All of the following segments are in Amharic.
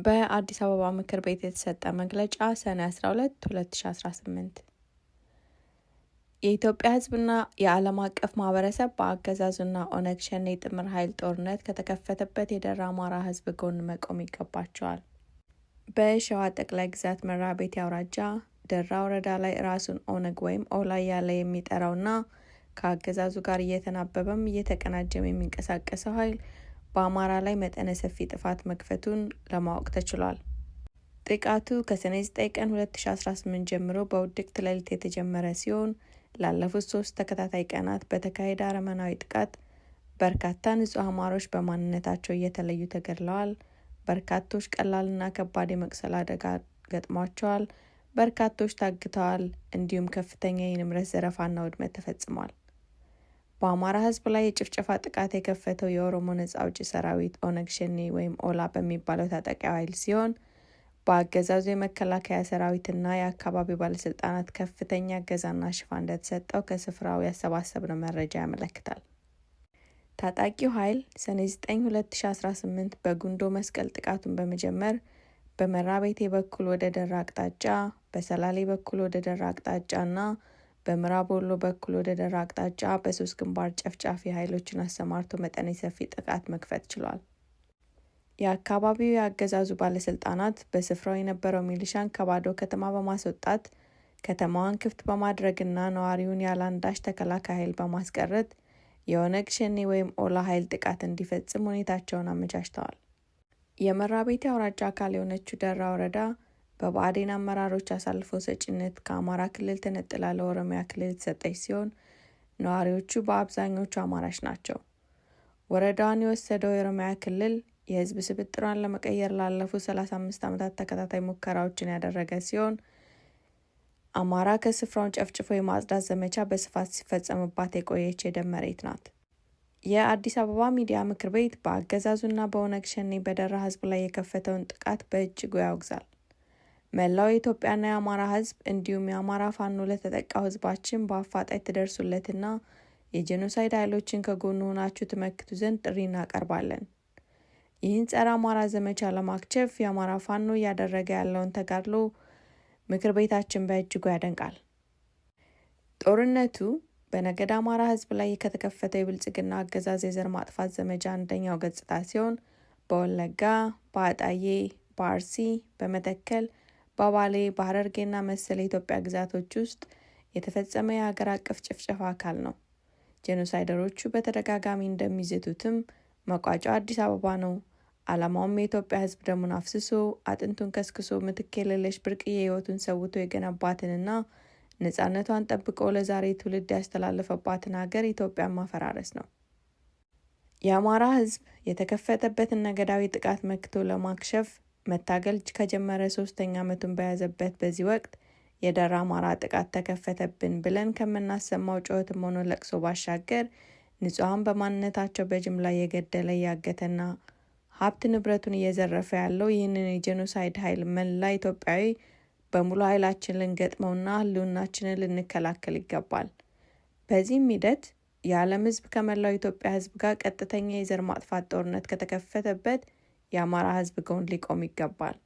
በአዲስ አበባ ምክር ቤት የተሰጠ መግለጫ ሰኔ 12 2018። የኢትዮጵያ ሕዝብና የዓለም አቀፍ ማህበረሰብ በአገዛዙና ኦነግ ሸኔ ጥምር ኃይል ጦርነት ከተከፈተበት የደራ አማራ ሕዝብ ጎን መቆም ይገባቸዋል። በሸዋ ጠቅላይ ግዛት መራቤቴ አውራጃ ደራ ወረዳ ላይ ራሱን ኦነግ ወይም ኦላ እያለ የሚጠራውና ከአገዛዙ ጋር እየተናበበም እየተቀናጀም የሚንቀሳቀሰው ኃይል በአማራ ላይ መጠነ ሰፊ ጥፋት መክፈቱን ለማወቅ ተችሏል። ጥቃቱ ከሰኔ 9 ቀን 2018 ጀምሮ በውድቅት ሌሊት የተጀመረ ሲሆን ላለፉት 3 ተከታታይ ቀናት በተካሄደ አረመናዊ ጥቃት በርካታ ንጹህ አማሮች በማንነታቸው እየተለዩ ተገድለዋል። በርካቶች ቀላልና ከባድ የመቁሰል አደጋ ገጥሟቸዋል። በርካቶች ታግተዋል። እንዲሁም ከፍተኛ የንብረት ዘረፋና ውድመት ተፈጽሟል። በአማራ ሕዝብ ላይ የጭፍጨፋ ጥቃት የከፈተው የኦሮሞ ነጻ አውጪ ሰራዊት ኦነግ ሸኔ ወይም ኦላ በሚባለው ታጣቂ ኃይል ሲሆን በአገዛዙ የመከላከያ ሰራዊትና የአካባቢው ባለስልጣናት ከፍተኛ እገዛና ሽፋን እንደተሰጠው ከስፍራው ያሰባሰብነው መረጃ ያመለክታል። ታጣቂው ኃይል ሰኔ 9 2018 በጉንዶ መስቀል ጥቃቱን በመጀመር በመራቤቴ በኩል ወደ ደራ አቅጣጫ፣ በሰላሌ በኩል ወደ ደራ አቅጣጫ እና በምዕራብ ወሎ በኩል ወደ ደራ አቅጣጫ በ3 ግንባር ጨፍጫፊ ኃይሎችን አሰማርቶ መጠነ ሰፊ ጥቃት መክፈት ችሏል። የአካባቢው የአገዛዙ ባለስልጣናት በስፍራው የነበረው ሚሊሻን ከባዶ ከተማ በማስወጣት ከተማዋን ክፍት በማድረግና ነዋሪውን ያለ አንዳች ተከላካይ ኃይል በማስቀረት የኦነግ ሸኔ ወይም ኦላ ኃይል ጥቃት እንዲፈጽም ሁኔታቸውን አመቻችተዋል። የመራቤቴ አውራጃ አካል የሆነችው ደራ ወረዳ በብአዴን አመራሮች አሳልፎ ሰጪነት ከአማራ ክልል ተነጥላ ለኦሮሚያ ክልል የተሰጠች ሲሆን ነዋሪዎቹ በአብዛኞቹ አማራች ናቸው። ወረዳዋን የወሰደው የኦሮሚያ ክልል የሕዝብ ስብጥሯን ለመቀየር ላለፉት 35 ዓመታት ተከታታይ ሙከራዎችን ያደረገ ሲሆን አማራ ከስፍራውን ጨፍጭፎ የማጽዳት ዘመቻ በስፋት ሲፈጸምባት የቆየች የደም መሬት ናት። የአዲስ አበባ ሚዲያ ምክር ቤት በአገዛዙና በኦነግ ሸኔ በደራ ሕዝብ ላይ የከፈተውን ጥቃት በእጅጉ ያወግዛል። መላው የኢትዮጵያና የአማራ ሕዝብ እንዲሁም የአማራ ፋኖ ለተጠቃው ሕዝባችን በአፋጣኝ ትደርሱለትና የጄኖሳይድ ኃይሎችን ከጎኑ ሆናችሁ ትመክቱ ዘንድ ጥሪ እናቀርባለን። ይህን ጸረ አማራ ዘመቻ ለማክቸፍ የአማራ ፋኖ እያደረገ ያለውን ተጋድሎ ምክር ቤታችን በእጅጉ ያደንቃል። ጦርነቱ በነገደ አማራ ሕዝብ ላይ ከተከፈተው የብልጽግና አገዛዝ የዘር ማጥፋት ዘመቻ አንደኛው ገጽታ ሲሆን በወለጋ፣ በአጣዬ፣ በአርሲ፣ በመተከል፣ በባሌ፣ በሐረርጌና መሰል የኢትዮጵያ ግዛቶች ውስጥ የተፈጸመ የሀገር አቀፍ ጭፍጨፋ አካል ነው። ጄኖሳይደሮቹ በተደጋጋሚ እንደሚዝቱትም መቋጫው አዲስ አበባ ነው። ዓላማውም የኢትዮጵያ ሕዝብ ደሙን አፍስሶ አጥንቱን ከስክሶ ምትክ የሌለሽ ብርቅዬ ሕይወቱን ሰውቶ የገነባትንና ነጻነቷን ጠብቆ ለዛሬ ትውልድ ያስተላለፈባትን ሀገር ኢትዮጵያን ማፈራረስ ነው። የአማራ ሕዝብ የተከፈተበትን ነገዳዊ ጥቃት መክቶ ለማክሸፍ መታገል ከጀመረ 3ኛ ዓመቱን በያዘበት በዚህ ወቅት የደራ አማራ ጥቃት ተከፈተብን ብለን ከምናሰማው ጩኸትም ሆነ ለቅሶ ባሻገር ንጹሐን በማንነታቸው በጅምላ እየገደለ እያገተና ሀብት ንብረቱን እየዘረፈ ያለው ይህንን የጄኖሳይድ ኃይል መላ ኢትዮጵያዊ በሙሉ ኃይላችን ልንገጥመውና ህልውናችንን ልንከላከል ይገባል። በዚህም ሂደት የዓለም ሕዝብ ከመላው ኢትዮጵያ ሕዝብ ጋር ቀጥተኛ የዘር ማጥፋት ጦርነት ከተከፈተበት የአማራ ሕዝብ ጎን ሊቆም ይገባል።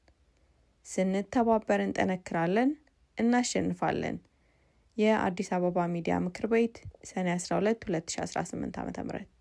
ስንተባበር እንጠነክራለን፣ እናሸንፋለን። የአዲስ አበባ ሚዲያ ምክር ቤት ሰኔ 12 2018 ዓ.ም።